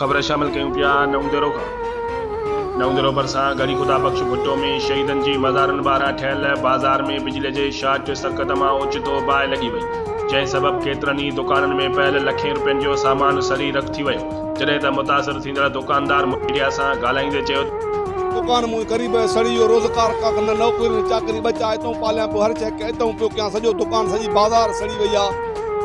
خبر شامل ڪيون پيا نئون ديرو کان. نئون ديرو ڀرسان ڳڙهي خدا بخش ڀٽو ۾ شهيدن جي مزارن ٻاهران ٺهيل بازار ۾ بجلي جي شارٽ سرڪٽ مان اوچتو باهه لڳي وئي، جنهن سبب ڪيترن ئي دڪانن ۾ پيل لکين روپين جو سامان سڙي رک ٿي ويو، جڏهن ته متاثر ٿيندڙ دڪاندار ميڊيا سان ڳالهائيندي چيو ته. دڪان مون غريب جو سڙي ويو روزگار ڪا نه نوڪري نه چاڪري ٻچا اتئون پاليان پيو هر شيء اتئون پيو ڪيان سڄو دڪان سڄي بازار سڙي وئي آ.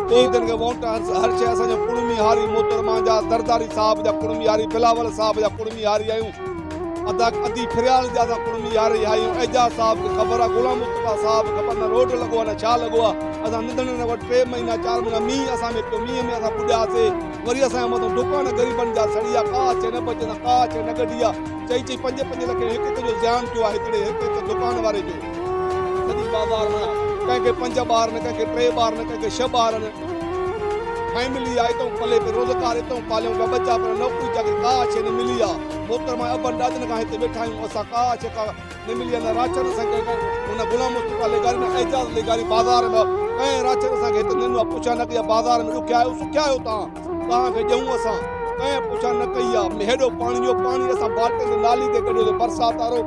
شهيدن کي وونٽ هر شيء اسان جا ڪڙمي هاري محترمه جا زرداري صاحب جا ڪڙمي هاري بلاول صاحب جا ڪڙمي هاري آهيون ادا ادي فريال جا اسان ڪڙمي هاري آهيون اعجاز صاحب کي خبر آهي غلام مصطفيٰ صاحب کي خبر نه روڊ لڳو آهي نه ڇا لڳو آهي اسان ننڌڻن وٽ ٽي مهينا چار مهينا مينهن اسان ۾ پيو مينهن ۾ اسان ٻڏياسي وري اسان جا مٿان دڪان غريبن جا سڙي ويا ڪا شيء نه بچي اسان ڪا شيء نه ڪڍي آهي چئي چئي پنج پنج لکين هڪ هڪ جو زيان ٿيو آهي هڪڙي هڪ هڪ دڪان واري جو. سڄي بازار مان ڪنهن کي پنج ٻار آهن ڪنهن کي ٽي ٻار آهن ڪنهن کي ڇهه ٻار آهن فيملي آهي اتئون پلي پئي روزگار اتئون پاليون پيا ٻچا پر نوڪري چاڪري ڪا شيء نه ملي آهي محترمه ابن ڏاڏن کان هتي ويٺا آهيون اسان ڪا شيء ڪا نه ملي آهي نه راشن اسان کي نه غلام مصطفيٰ لغاري نه اعجاز لغاري بازار ۾ ڪنهن راشن اسان کي هتي نه ڏنو آهي پڇا نه ڪئي آهي بازار ۾ ڏکيا آهيو سکيا آهيو توهان توهان کي ڏيون اسان ڪنهن پڇا نه ڪئي آ هيڏو پاڻي جو پاڻي اسان بالٽين تي نالي تي ڪڍيو تي برسات وارو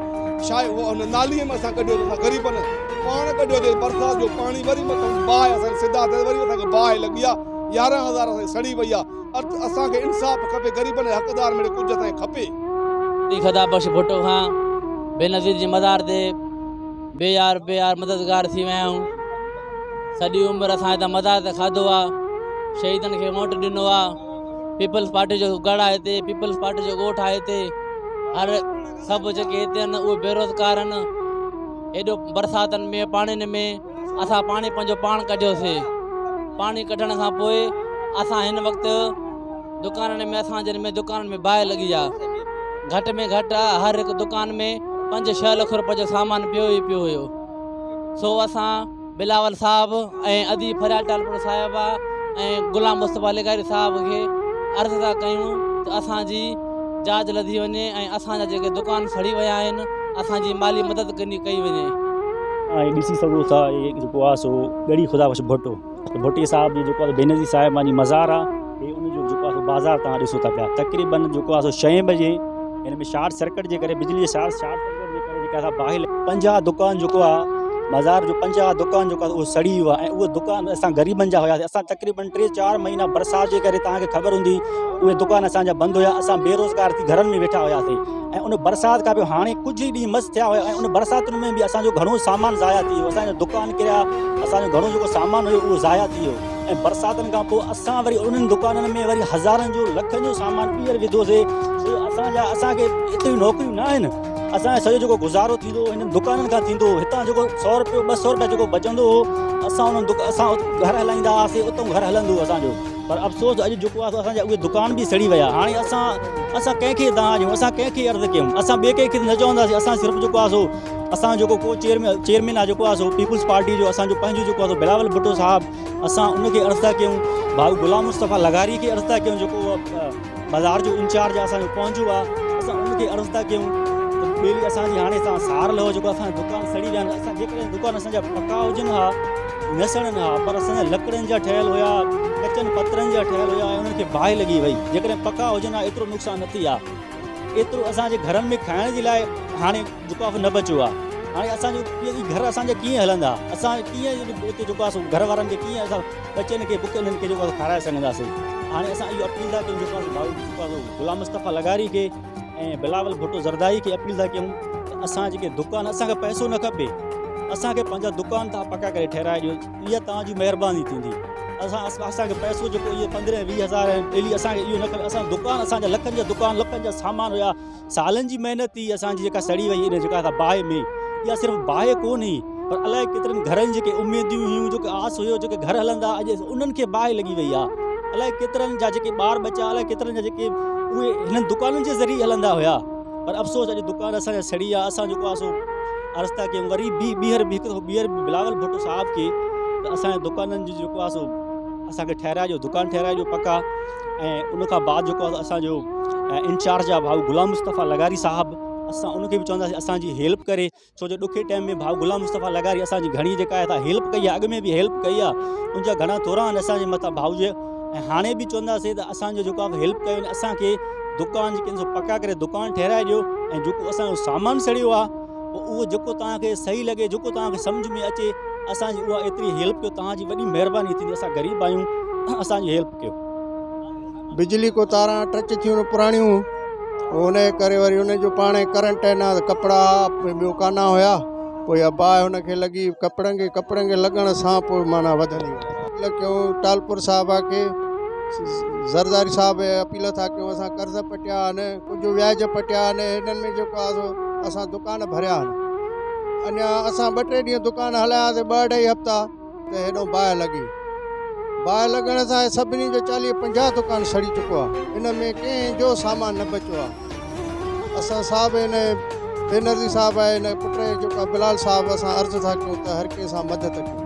شايد هو ان نالي ۾ اسان ڪڍيو اسان غريبن پاڻ ڪڍيو تي برسات جو پاڻي وري مٿان باهه اسان سڌا تي وري اسان کي باهه لڳي آ 11000 اسان سڙي وئي آ اسان کي انصاف کپي غريبن جي حقدار مڙي ڪجهه اسان کي کپي. خدا بخش ڀٽو کان بينظير جي مزار تي بي يار بي يار مددگار ٿي ويا آهيون. سڄي عمر اسان هتان مزار تي کاڌو آ، شهيدن کي ووٽ ڏنو آ، پيپلز پارٽي جو ڳڙهه آهي هتي، پيپلز پارٽي جو ڳوٺ آهي هتي، هر سڀ جيڪي هتي آهن اهي بيروزگار آهن، هيڏو برساتن ۾ پاڻين ۾ اسان پاڻي پنهنجو پاڻ ڪڍيوسي، پاڻي ڪڍڻ کان پوء اسان هن وقت دڪانن ۾ اسان جن ۾ دڪانن ۾ باهه لڳي آ، گهٽ ۾ گهٽ هر هڪ دڪان ۾ پنج ڇهه لک روپين جو سامان پيو ئي پيو هيو. سو اسان بلاول صاحب ۽ ادي فريال ٽالپر صاحبه ۽ غلام مصطفيٰ لغاري صاحب کي عرض ٿا ڪيون ته اسان جي جاچ لڌي وڃي ۽ اسان جا جيڪي دڪان سڙي ويا آهن اسان جي مالي مدد ڪئي وڃي. اوهين ڏسي سگهو ٿا هي جيڪو آهي سو ڳڙهي خدا بخش ڀٽو ڀٽي صاحب جي جيڪو آهي بينظير صاحب جي مزار آهي هي ان جو جيڪو آهي سو بازار توهان ڏسو ٿا پيا تقريبن جيڪو آهي سو ڇهين بجي هن ۾ شارٽ سرڪٽ جي ڪري بجلي جي شارٽ سرڪٽ جي ڪري جيڪا سا باهه لڳي 50 دڪان جيڪو آهي بازار جو 50 دڪان جيڪو آهي اهو سڙي ويو آهي ۽ اهو دڪان اسان غريبن جا هياسي اسان تقريبن 3 4 مهينا برسات جي ڪري توهان کي خبر هوندي اهي دڪان اسان جا بند هيا اسان بيروزگار ٿي گهرن ۾ ويٺا هياسي ۽ ان برسات کان پوء هاڻي ڪجهه ئي ڏينهن مس ٿيا هيا ۽ ان برساتن ۾ به اسان جو گهڻو سامان ضايع ٿي ويو اسان جا دڪان ڪريا اسان جو گهڻو جيڪو سامان هيو اهو ضايع ٿي ويو ۽ برساتن کان پوء اسان وري انهن دڪانن ۾ وري هزارن جو لکن جو سامان ٻيهر وڌوسي ڇو جو اسان جا اسان کي ايتريون نوڪريون نه آهن اسان جو سڄو جيڪو گذارو ٿيندو هو انهن دڪانن کان ٿيندو هو هتان جيڪو سو روپيو ٻه سو روپيا جيڪو بچندو هو اسان انهن دڪ اسان گهر هلائيندا هئاسي اتان گهر هلندو هو اسان جو پر افسوس اڄ جيڪو آهي اسان جا اهي دڪان به سڙي ويا هاڻي اسان اسان ڪنهن کي دانهن ڏيون اسان ڪنهن کي عرض ڪيون اسان ٻئي ڪنهن کي نه چونداسين اسان صرف جيڪو آهي سو اسان جيڪو ڪو چيئرمين چيئرمين آهي جيڪو آهي سو پيپلز پارٽي جو اسان جو پنهنجو جيڪو آهي سو بلاول ڀٽو صاحب اسان ان کي عرض ٿا ڪيون ڀائو غلام مصطفيٰ لغاري کي عرض ٿا ڪيون جيڪو بازار جو انچارج آهي اسان جو پنهنجو آهي اسان ان کي عرض ٿا ڪيون ته ٻيلي اسان جي هاڻي اسان سار لهو جيڪو اسان جا دڪان سڙي ويا آهن اسان جيڪڏهن دڪان اسان جا پڪا هجن ها نه سڙن ها پر اسان جا لڪڙن جا ٺهيل هيا ڪچن پترن جا ٺهيل هيا ۽ انهن کي باهه لڳي وئي جيڪڏهن پڪا هجن ها ايترو نقصان نه ٿي ها ايترو اسان جي گهرن ۾ کائڻ جي لاء هاڻي جيڪو آهي نه بچيو آهي هاڻي اسان جو اهي گهر اسان جا ڪيئن هلندا اسان ڪيئن اتي جيڪو آهي سو گهر وارن کي ڪيئن اسان ٻچن کي بک انهن کي جيڪو آهي کارائي سگهنداسين هاڻي اسان اهو اپيل ٿا ڪيون جيڪو آهي ڀائو جيڪو آهي غلام مصطفيٰ لغاري کي ۽ بلاول ڀٽو زرداري کي اپيل ٿا ڪيون ته اسان جيڪي دڪان اسان کي پئسو نه کپي اسان کي پنهنجا دڪان تان پڪا ڪري ٺهرائي ڏيو اها توهان جي مهرباني ٿيندي اسان اسان کي پئسو جيڪو اهي پندرهن ويهه هزار آهن ڊيلي اسان کي اهو نه کپي اسان دڪان اسان جا لکن جا دڪان لکن جا سامان هيا سالن جي محنت هئي اسان جي جيڪا سڙي وئي ان جيڪا باهه ۾ اها صرف باهه ڪون هئي پر الائي ڪيترن گهرن جيڪي اميديون هيون جيڪي آس هيو جيڪي گهر هلندا اڄ انهن کي باهه لڳي وئي آهي الائي ڪيترن جا جيڪي ٻار ٻچا الائي ڪيترن جا جيڪي اهي هنن دڪانن جي ذريعي هلندا هيا پر افسوس اڄ دڪان اسان جا سڙي ويا اسان جيڪو آهي سو عرض ٿا ڪيون وري به ٻيهر به هڪ دفعو ٻيهر به بلاول ڀٽو صاحب کي ته اسان جي دڪانن جو جيڪو آهي سو اسان کي ٺهرائي ڏيو دڪان ٺهرائي ڏيو پڪا ۽ ان کان بعد جيڪو آهي اسان جو انچارج آهي ڀائو غلام مصطفيٰ لغاري صاحب اسان ان کي به چونداسين اسان جي هيلپ ڪري ڇو جو ڏکي ٽائيم ۾ ڀائو غلام مصطفيٰ لغاري اسان جي گهڻي جيڪا آهي سا هيلپ ڪئي آهي اڳ ۾ به هيلپ ڪئي آهي ان جا گهڻا ٿورا آهن اسان جي مٿان ڀائو جي ۽ هاڻي به چونداسين ته اسان جو جيڪو آهي هيلپ ڪيو اسان کي دڪان جيڪي آهن سو پڪا ڪري دڪان ٺهرائي ڏيو ۽ جيڪو اسان جو سامان سڙيو آهي پوء اهو جيڪو توهان کي صحيح لڳي جيڪو توهان کي سمجهه ۾ اچي اسان جي اها ايتري هيلپ ڪيو توهان جي وڏي مهرباني ٿيندي اسان غريب آهيون اسان جي هيلپ ڪيو. بجلي ڪو تاران ٽچ ٿيون پراڻيون ان جي ڪري وري ان جو پاڻ ڪرنٽ نه ڪپڙا ٻيو ڪانا هيا پوء اها باهه هن کي لڳي ڪپڙن کي ڪپڙن کي لڳڻ سان پوء معنيٰ وڌندي وئي. اپيل ڪيون ٽالپر صاحب کي زرداري صاحب اپيل ٿا ڪيون اسان قرض پٽيا آهن ڪجهه وياج پٽيا آهن هنن ۾ جيڪو آهي سو اسان دڪان ڀريا آهن اڃا اسان ٻه ٽي ڏينهن دڪان هلاياسي ٻه اڍائي هفتا ته هيڏو باهه لڳي. باهه لڳڻ سان سڀني جو چاليهه پنجاهه دڪان سڙي چڪو آهي. ان ۾ ڪنهن جو سامان نه بچيو آهي. اسان صاحب هن بينرزي صاحب ۽ هن پٽ جيڪو آهي بلال صاحب اسان عرض ٿا ڪيون ته هر ڪنهن سان مدد ڪيو.